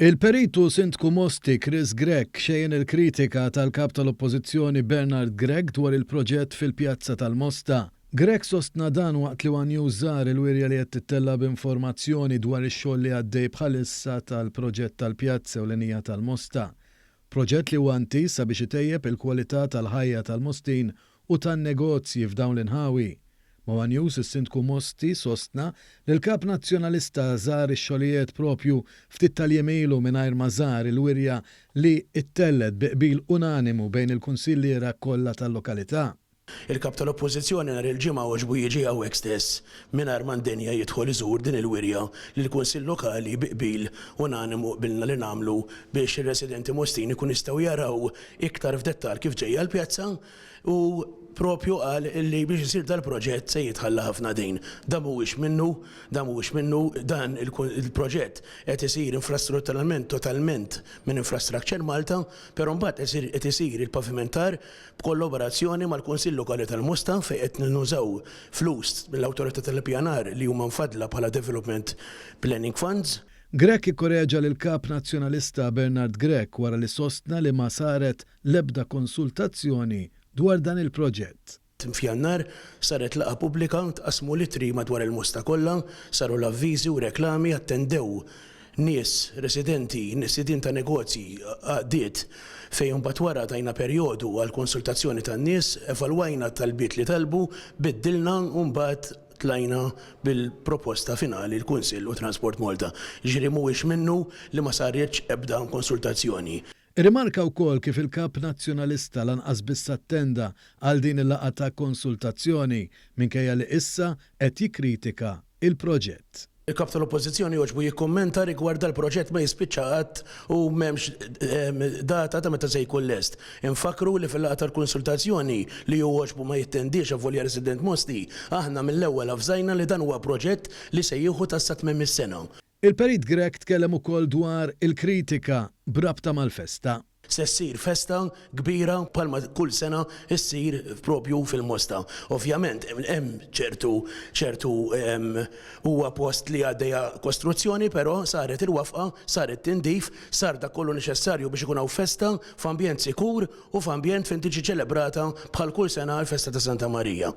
Il-Perit u Sindku Mosti Chris Grech xejjen il-kritika tal-Kap tal-Oppożizzjoni Bernard Grech dwar il-proġett fil-Pjazza tal-Mosta. Grech sostna dan waqt li one News żar il-wirja li qed tittella' b'informazzjoni dwar ix-xogħol li għaddej bħalissa tal-proġett tal-Pjazza Ewlenija tal-Mosta. Proġett li huwa intiż sabiex itejjeb il-kwalità tal-ħajja tal-Mostin u tan-negozji f'dawn l-inħawi. Ma' one News is-Sindku Mosti sostna li l-Kap Nazzjonalista żar ix-xogħlijiet propju ftit tal-jiem ilu mingħajr ma żar il-wirja li ttellgħet bi qbil unanimu bejn il-kunsilliera kollha tal-lokalità. Il-Kap tal-Oppożizzjoni nhar il-Ġimgħa għoġbu jiġi hawnhekk stess mingħajr ma ndenja jidħol iżur din il-wirja li l-Kunsill Lokali bi qbil unanimu qbilna li nagħmlu biex ir-residenti Mostin ikunu jistgħu jaraw iktar f'dettal kif ġejja l-pjazza u propju qal li biex isir dal-proġett se jitħalla ħafna dejn. Dan mhuwiex minnu, dan mhuwiex minnu, dan il-proġett qed isir infrastrutturalment totalment minn Infrastructure Malta, però mbagħad qed isir il-pavimentar b'kollaborazzjoni mal-Kunsill Lokali tal-Mosta fejn qed nużaw flus mill-Awtorità tal-Ippjanar li huma mfaddla bħala Development Planning Funds. Grech ikkoreġa lill-Kap Nazzjonalista Bernard Grech wara li sostna li ma saret l-ebda konsultazzjoni dwar dan il-proġett. F'Jannar saret laqgħa pubblika, tqassmu l-ittri madwar il-Mosta kollha, saru l-avviżi u reklami, attendew nies, residenti, sidien ta' negozji, għaqdiet, fejn imbagħad wara tajna perjodu għall-konsultazzjoni tan-nies, evalwajna t-talbiet li talbu, biddilna u mbagħad tlajna bil-proposta finali l-Kunsill u Transport Malta. Jiġifieri mhuwiex minnu li ma saritx ebda konsultazzjoni. Irrimarka wkoll kif il-Kap Nazzjonalista lanqas biss attenda għal din il-laqgħa ta' konsultazzjoni minkejja li issa qed jikkritika l-proġett. Il-Kap tal-Oppożizzjoni għoġbu jikkummenta rigward dal-proġett ma jispiċċa qatt u m'hemmx data ta' meta se jkun lest. Infakkru li fil-laqgħa tal-konsultazzjoni li hu għoġbu ma jittendiex avolja resident Mosti, aħna mill-ewwel avżajna li dan huwa proġett li se jieħu ta' sa tmiem is-sena. Il-Perit Grech tkellem ukoll dwar il-kritika b'rabta mal-festa. Se ssir festa kbira bħalma kull sena ssir propju fil-Mosta. Ovvjament hemm ċertu ċertu huwa post li għaddejja kostruzzjoni però saret il-wafqa, sar it-tindif, sar dak kollu neċessarju biex ikun hawn festa f'ambjent sikur u f'ambjent fejn tiġi ċelebrata bħal kull sena l-festa ta' Santa Marija.